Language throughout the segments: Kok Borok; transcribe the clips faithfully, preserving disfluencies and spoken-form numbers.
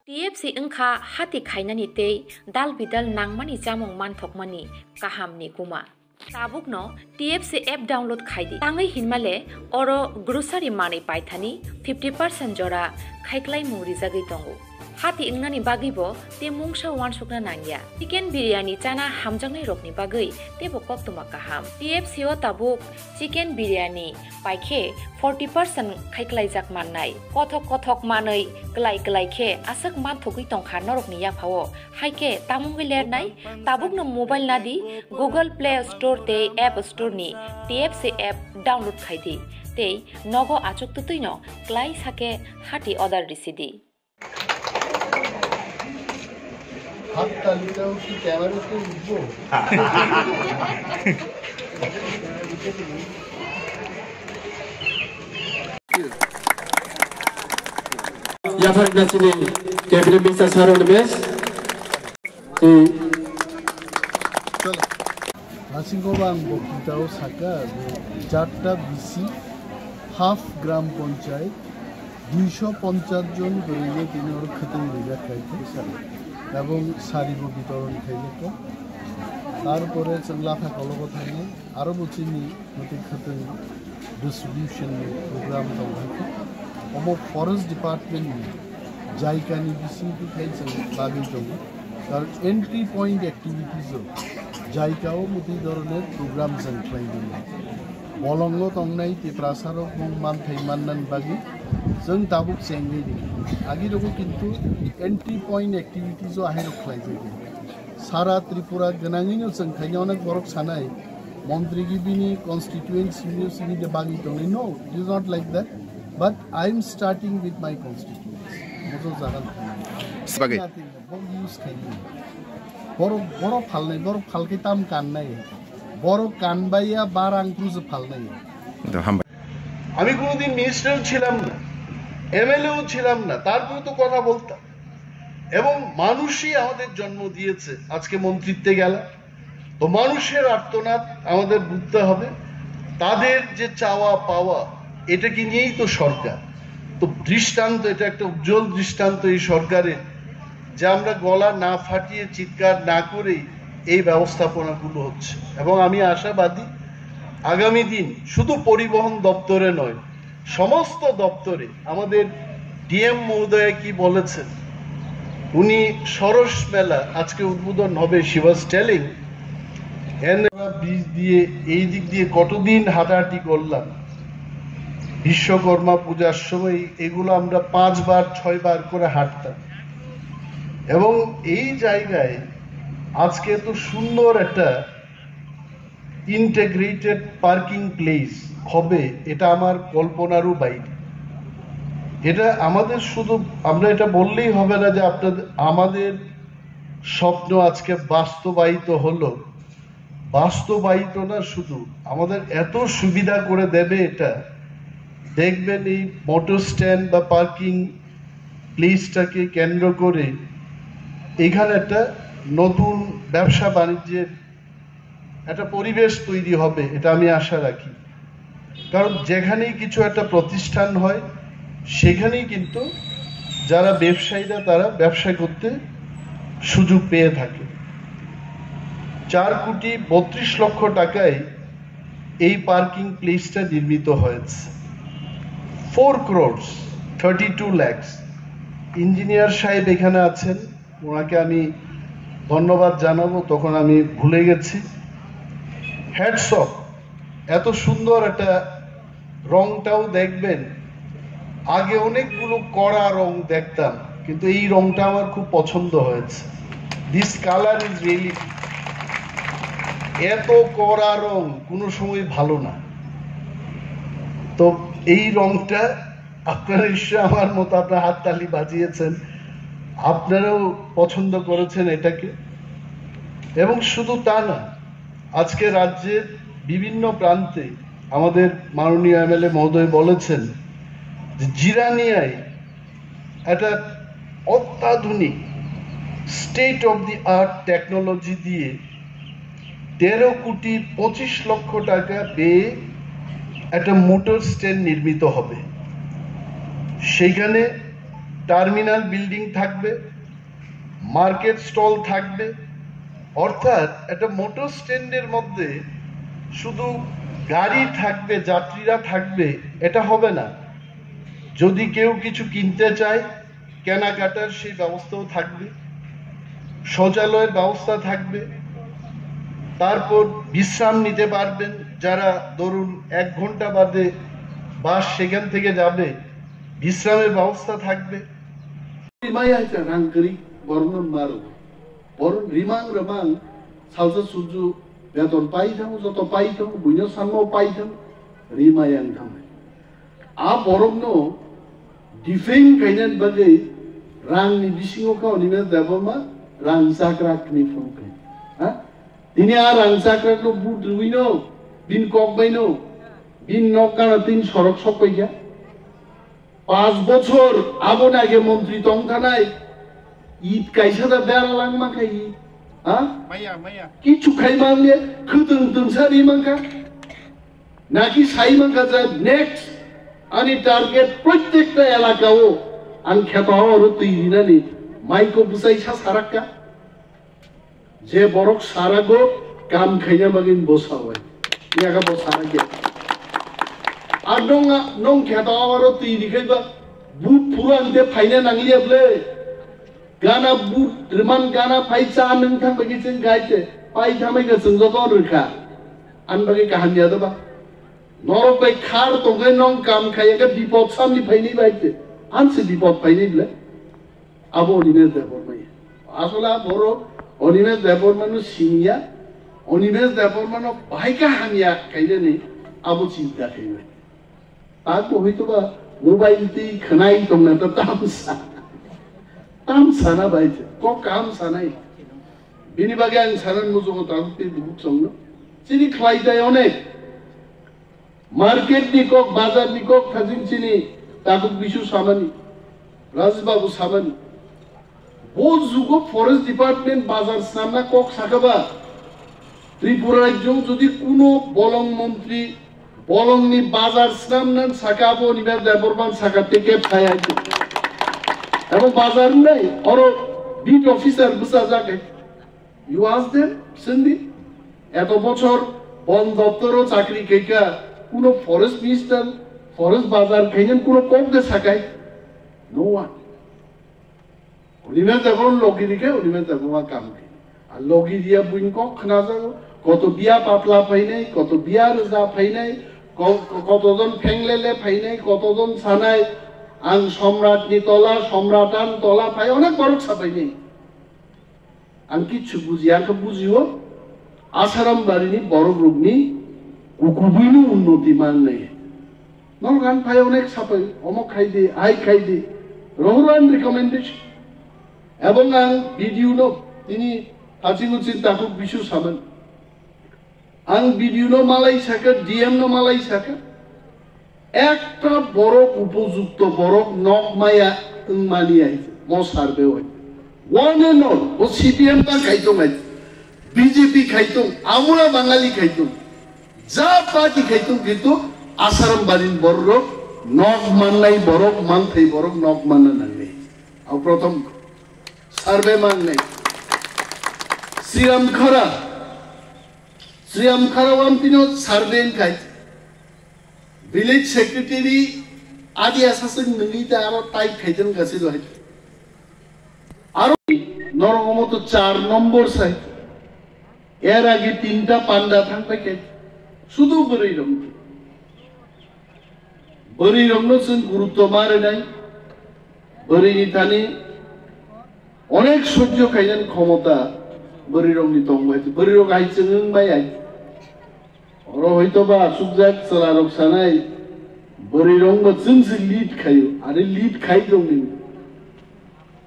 T F C wngkha hati khainani tei dal bidal nangmani chamung manthokmani kahamni kuma. Tabukno T F C app download khaidi. Tangwi hinmale oro grocery manwi paithani fifty percent jora khaiklaimung rijagwi tongo. Hati wngnani bagwibo tei mungsa uansukna nangya. Chicken biryani chana hamjaknairokni bagwi teibo koktwma kaham. T F C o tabuk chicken biryani paikhe forty percent khaiklaijak mannai. Kothok kothok manwi klai klai khe aswk manthogwi tongkha norokni yaphao. Haikhe tamungwi lernai, tabukno mobile nadi Google Play Store tei App Store ni T F C app download khaidi tei nogo achuk twtwino klai sakhe hati order risidi. হাততালিটাও কি ক্যামেরাতে উঠবো? Yaphang nasini Cabinet Minister Saron Mes. Naisingkhe ang boktitao sakha je charta B C half gram panchayat duisho ponchas jon goribe tini oro khwtwng rijak khaikhe, ebong saribo bitoron khaijakha. Tarpore chwng lapha kologo thangnai, aro bo chini mwtwi khwtwng distribution ni program tong kha. Omo forest department ni jaika ni bisingtwi khai chwng bagwi tongo. Karon entry point activities o jaika o mwtwi dhoroner program chwng khlai di. Bolongo tongnai Tiprasa rok mung manthai mannan bagwi chwng tabuk chengwi di. Agi rogo kintu entry point activities o ahai rok khlai jai di. Sara Tripura gwnangwino chwng khaina onek borok sanai, montri gi bini constituency ni sini de bagwi tongnai. No, it is not like that. But I am starting with my constituency. Mojo jagan khaina. Sibagwi. Nothing, bo use khaina. Borok, borok phalnai, borok phalkhe tam kannai. Borok kanbaiya barang krujo phalnai. Do hambai. আমি কোনোদিন মিনিস্টারও ছিলাম না, এমএলএও ছিলাম না, তারপরেও তো কথা বলতাম। এবং মানুষই আমাদের জন্ম দিয়েছে আজকে মন্ত্রিত্বে গেলাম। তো মানুষের আর্তনাদ আমাদের বুঝতে হবে, তাদের যে চাওয়া পাওয়া, এটাকে নিয়েই তো সরকার। তো দৃষ্টান্ত, এটা একটা উজ্জ্বল দৃষ্টান্ত এই সরকারের, যে আমরা গলা না ফাটিয়ে, চিৎকার না করেই এই ব্যবস্থাপনাগুলো হচ্ছে। এবং আমি আশাবাদী, আগামী দিন শুধু পরিবহন দপ্তরে নয়, সমস্ত দপ্তরে আমাদের ডিএম মহোদয়া কি বলেছেন, উনি সরস মেলা আজকে উদ্বোধন হবে, she was telling, N bridge দিয়ে এই দিক দিয়ে কতদিন হাঁটাহাঁটি করলাম, বিশ্বকর্মা পূজার সময় এগুলো আমরা পাঁচবার ছয়বার করে হাঁটতাম। এবং এই জায়গায় আজকে এত সুন্দর একটা ইন্টিগ্রেটেড পার্কিং প্লেস হবে, এটা আমার কল্পনারও বাইরে। এটা আমাদের শুধু, আমরা এটা বললেই হবে না যে আপনাদের, আমাদের স্বপ্ন আজকে বাস্তবায়িত হলো। বাস্তবায়িত না শুধু, আমাদের এত সুবিধা করে দেবে এটা। দেখবেন এই মোটর স্ট্যান্ড বা পার্কিং প্লেসটাকে কেন্দ্র করে এখানে একটা নতুন ব্যবসা বাণিজ্যের একটা পরিবেশ তৈরি হবে, এটা আমি আশা রাখি। কারণ যেখানেই কিছু একটা প্রতিষ্ঠান হয়, সেখানেই কিন্তু যারা ব্যবসায়ীরা, তারা ব্যবসা করতে সুযোগ পেয়ে থাকে। চার কোটি বত্রিশ লক্ষ টাকায় এই পার্কিং প্লেসটা নির্মিত হয়েছে। Four crores thirty two lakhs। Engineer সাহেব এখানে আছেন, ওনাকে আমি ধন্যবাদ জানাবো, তখন আমি ভুলে গেছি। Hats off. এত সুন্দর একটা, রংটাও দেখবেন, আগে অনেকগুলো কড়া রং দেখতাম, কিন্তু এই রংটা আমার খুব পছন্দ হয়েছে। This color is really, এত কড়া রং কোনো সময় ভালো না। তো এই রংটা আপনারা নিশ্চয়ই আমার মতো আপনার হাততালি বাজিয়েছেন, আপনারাও পছন্দ করেছেন এটাকে। এবং শুধু তা না, আজকে রাজ্যের বিভিন্ন প্রান্তে আমাদের মাননীয় এমএলএ মহোদয় বলেছেন যে জিরানিয়ায় একটা অত্যাধুনিক state of the art technology দিয়ে তেরো কোটি পঁচিশ লক্ষ টাকা ব্যয়ে একটা মোটর স্ট্যান্ড নির্মিত হবে। সেইখানে টার্মিনাল বিল্ডিং থাকবে, মার্কেট স্টল থাকবে, অর্থাৎ একটা মোটর স্ট্যান্ডের মধ্যে শুধু গাড়ি থাকবে, যাত্রীরা থাকবে, এটা হবে না। যদি কেউ কিছু কিনতে চায়, কেনাকাটার সেই ব্যবস্থাও থাকবে, শৌচালয়ের ব্যবস্থা থাকবে, তারপর বিশ্রাম নিতে পারবেন। যারা ধরুন এক ঘন্টা বাদে বাস সেখান থেকে যাবে, বিশ্রামের ব্যবস্থা থাকবে। Rimaya hai khe rang kwrwi borokno maro. Borok rimang rwmang salsa suju beton pai thango, joto pai thango, buino sanno pai thango, rimaya wng thango. A borokno defame khainani bagwi rangni bisingo kha Animesh Debbarma rang chakra hwnwi phunuk kha. Ha? Tini a rang chakra no but rwino, bin kok baino, bin nok gana tin sorok sok paikha. Panch bochor aboni age montri tong thanai, it kaisa da bera lang mankha it, ha? Maya, maya. Kichu khai manle, khwtwng twngsa ri mankha. Naki sai mankha je next ani target prottekta elaka o ang kheto oro twi rinani maiko bwsai sa sarakka. Je borok sarago kam khaina bagwi bo sawai. Yaga bo sarakya. Ar nong, nong kheto oro twi rikhai ba but phuru ang te phaina nangliya ble. Gana but rwman gana phai cha nwng thang bagwi chwng gaite. Pai thamai ga chwng joto rwkha. An bagwi kaham ya da ba. Norok bai khar tongkhe nong kam khaiya khe bipod samni phaini bai te. An se bipod phaini ble. Abo Animesh Debbarma ya. Asole a borok Animesh Debbarma no siniya, Animesh Debbarma no bahai khe hamya khainani abo chinta khainai. Tako hoito ba mobile twi khwnai tongna ta tamsa. Tamsa na bai se. Kok kaham sanai. Bini bagwi ang sanan muchungo tabuk tei bubuk chongno. Chini khlai tai onek. Market ni kok, bazar ni kok thajin chini tabuk bisu samani, Raj Babu samani. Bo jugo Forest Department bazar snamna kok sakaba, Tripura rajyo jodi kuno bolong montri bolong ni bazar snamna saka abo Animesh Debbarma saka ticket thaya. Abo bazar nai, oro beat officer bwsa jake. You ask them, Cindy? Eto bochor bon doptoro chakri khaikha, kuno forest minister, forest bazar khainani kuno kok de sakai? No one. Animesh Debbarma logi rikhe, Animesh Debbarma kam khe. A logi riya buin kok khnajago, koto biya patla phainai, koto biya rwja phainai, ko-, koto jon phenglele phainai, koto jon sanai, ang Somrat ni tola, Somratan tola phai, onek borok sa phainai. Ang kichu bujiya, ang khe bujio, Asaram barini borok rokni kukubuino unnoti mangnai. Norok ang phai onek sapai, omo khai di, ai khai di, rohor ang recommendation. Ebong ang B D O no tini haching uchin takuk bisu saman. Ang B D O no malai saka, D M no malai saka. Ekta borok upojukto borok nok maya wngmani hai mo survey hai. One and all, o C P M ta khaitong hai, B J P khaitong, amura Bangali khaitong, ja party khaitong, kintu Asaram barin borok nok mannai borok, manthai borok nok manna nangnai. Ang prothom survey mangnai. Sriram Khara, Sriram Khara wam tino survey khai. Village secretary adi asaswk nungwi ta aro type khaitong gasi lo hai. Aro norok omo to char nombor sai. Er age tinta panda thang pai khe. Sudu bwrwi rok. Bwrwi rokno chwng gurutto ma rwnai. Bwrwi ni thani onek sojjo khainani khomota bwrwi rokni tongo hai. Bwrwi rok hai chwng wng bai hai. Oro hoito ba asukjak chwla rok sanai, bwrwi rok bo chwng se lead khaio, ani lead khai tongni.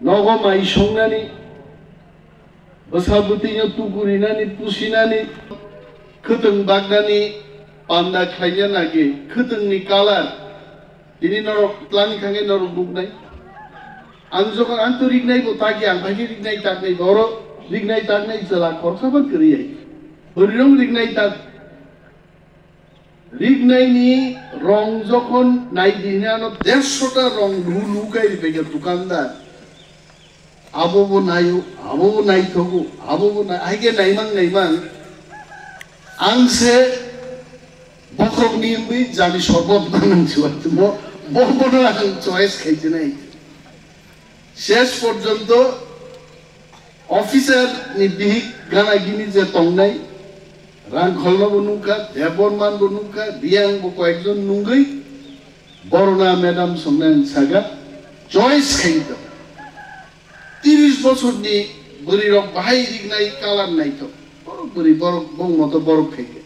Nogo mai songnani, bwsa bwtwino tukurinani, pusinani, khwtwng baknani, panda khlaina nagi, khwtwngni colour, tini norok twlangni thangwi norok nuknai. Ang jokon ang to rignai bo taki, ang bai khe rignai taknai, oro rignai taknai chwla khoroksa bo kwrwi hai. Bwrwi rok rignai tak. Riknaini rong jokhon naidi hwnwi ano dersho ta rong lu lu kai ripaikha dukandar. Abo bo naio, abo bo naithogo, abo bo nai-, haikhe naimang naimang. Ang se bokhokni wngwi jani sorbot manang siwa timo, bo bono ang choice khaijinai. Ses porjonto officer ni bihik gana gini je tongnai, Rangkholno bo nungkha, Debbarman bo nungkha, Riyang bo koyekjon nungwi, Borona madam songnai ang saga, choice khai to. Tiris bochorni bwrwi rok bahai riknai colour naithok. Borok bwrwi borok bongmoto borok khaikhe.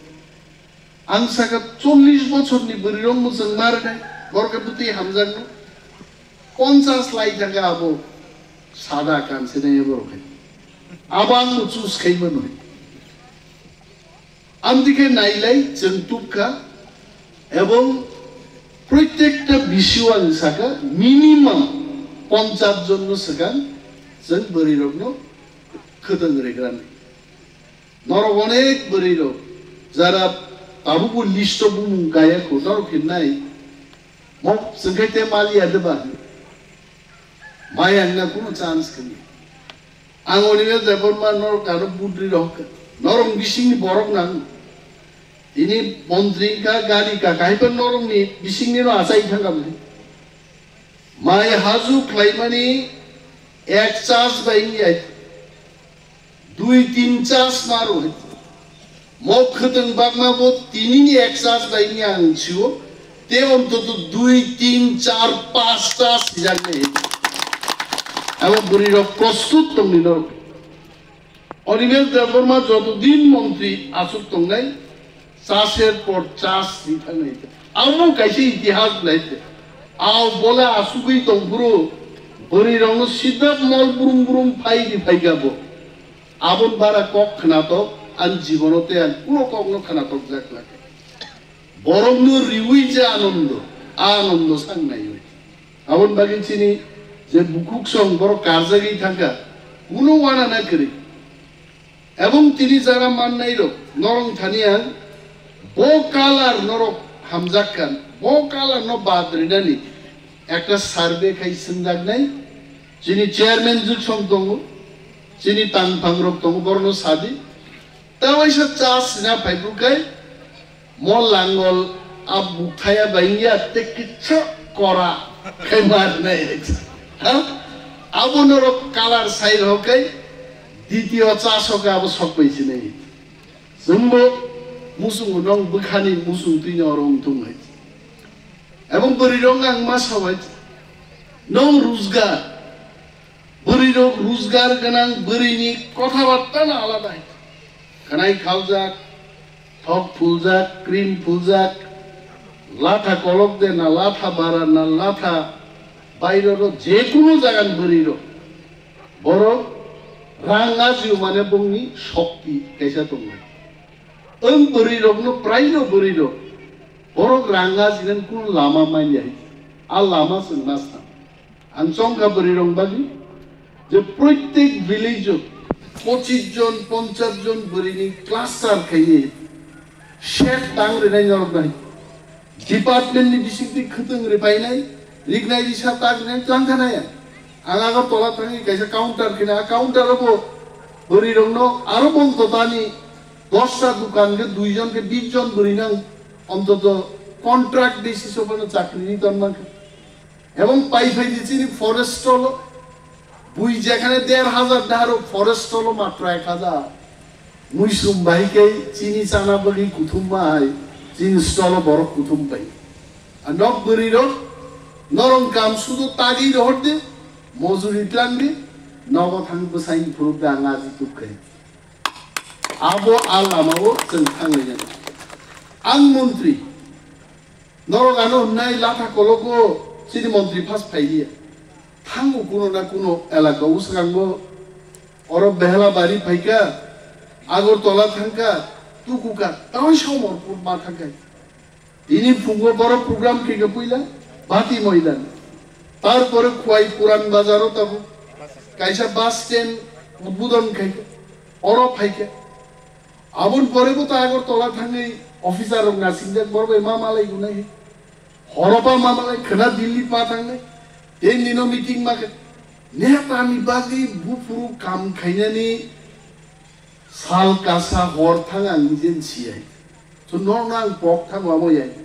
Ang saka chollish bochorni bwrwi rok mwchwng ma rwnai, borok khe bwtwi hamjakno. Ponchas lai thangkhe abo sada kanse nai borok khe. Abo ang choose khai mano. Amtwi khe nailai chwng tubkha, ebong proitekta bisio ang saka minimum ponchas jon no swkang chwng bwrwi rokno khwtwng regrani. Norok onek bwrwi rok jara tabukbo list o bumung kaya kho norok hinai. Mok chwngkhe te maliya deba. Maya wngna kuno chance kwrwi. Ang Animesh Debbarma norok ano budri rohkha. Norok bisingni borok nang. Tini montri wngkha, gari ka, kahaipa norokni bisingni no achai thangkha bwlai. Mai haju khlaimani ek chas bai wngya. Dui tin chas maro hai. Mok khwtwng bakma bo tinini ek chas bai ni ang sio. Te ontoto dui tin char pas chas sijak nai. Abo bwrwi rok prostut tongni norok. Animesh Debbarma joto din montri asuk tongnai. Chaser por chas ri thangwi. Amo kaisa itihas belai se. Ao bola asugwi tongphuru bwrwi rokno sidap mol brum brum phai di phaikha bo. Abon bara kok khnatok, ang jibono tei ang kuno kokno khnatok jak lake. Borokno riwi je anondo, a anondo sang naiwi. Abon bagwi chini je bukhuk song borok karjagwi thangkha, kuno wana na kwrwi. Ebong tini jara mannai rok norong thani ang bo kalar norok hamjak khan, bo kalar no bad rinani ekta survey khai swngjak nai. Chini chairman Juksong tongo, chini tangphang rok tongo, borno sadi. Tawaisa chas sina phaibu kai Mo langol a bukthaya bai ya te kitsa kora khai mar nai. Ha? Abo norok kalar sai rok kai ditiyo chas o kai abo sok bai sinai. Jumbo musung nong bwkhani musung twi no rong thung hai. Ebong bwrwi rok ang ma sabai nong rujgar. Bwrwi rok rujgar gwnang bwrwi ni kotha batta no alada hai. Khanai khaljak, thok phuljak, cream phuljak, latha kolok de na latha bara na latha bairo ro je kunu jagan bwrwi rok. Borok rang ajiu mane bongni shokti kaisa tongnai. Ang bwrwi rokno praino bwrwi rok. Borok rang ajinani kunu lama manya hai. A lama chwng ma sa. Ang chongkha bwrwi rok bagwi je proitek village o pochis jon ponchas jon bwrwi ni cluster khaini shed tang rinai norok nai department ni bisingtwi khwtwng rwpainai riknai risa tak rinai twlang khanai ang Agartala thangwi kaisa counter khina a counter o bo bwrwi rokno aro bong totani dosta dukan khe dui jon khe bis jon bwrwi nang ontoto contract basis o bono chakri ni ton mankha. Ebong pai phai di chini forest tolo, bui jekhane der hazar daharo forest tolo matro ek hazar. Muisum bai khe chini chana bagwi kuthum bai, chini stolo borok kuthum bai. A nok bwrwi rok norong kam sudo tagi rohor de, mojuri tlang de, nogo thang bwsai phuru da ngaji tuk khe. Abo a lama o chwng thang lai jani. Ang montri, Norok ano hwnwi latha kologo chini montri phas phai liya. Thango kuno na kuno elaka o swkango oro behela bari phaikha, Agartala thangkha, tukuka, tawai somor pur ma thangkha. Tini phungo borok program khe khe puila Bati Moidan. Tarpore Khwai Puran Bazar o tabuk kaisa bus stand udbodon khaikha, oro phaikha. Aboni pore bo ta Agartala thangwi Officer rok nasing jak bor bai ma malai gunai. Horo ba ma malai khna Delhi pa thangnai. Tei nino meeting ma khe. Neta ni bagwi buphuru kam khainani sal kasa hor thang ang nijen siyai. So no nang pok thang amo yai.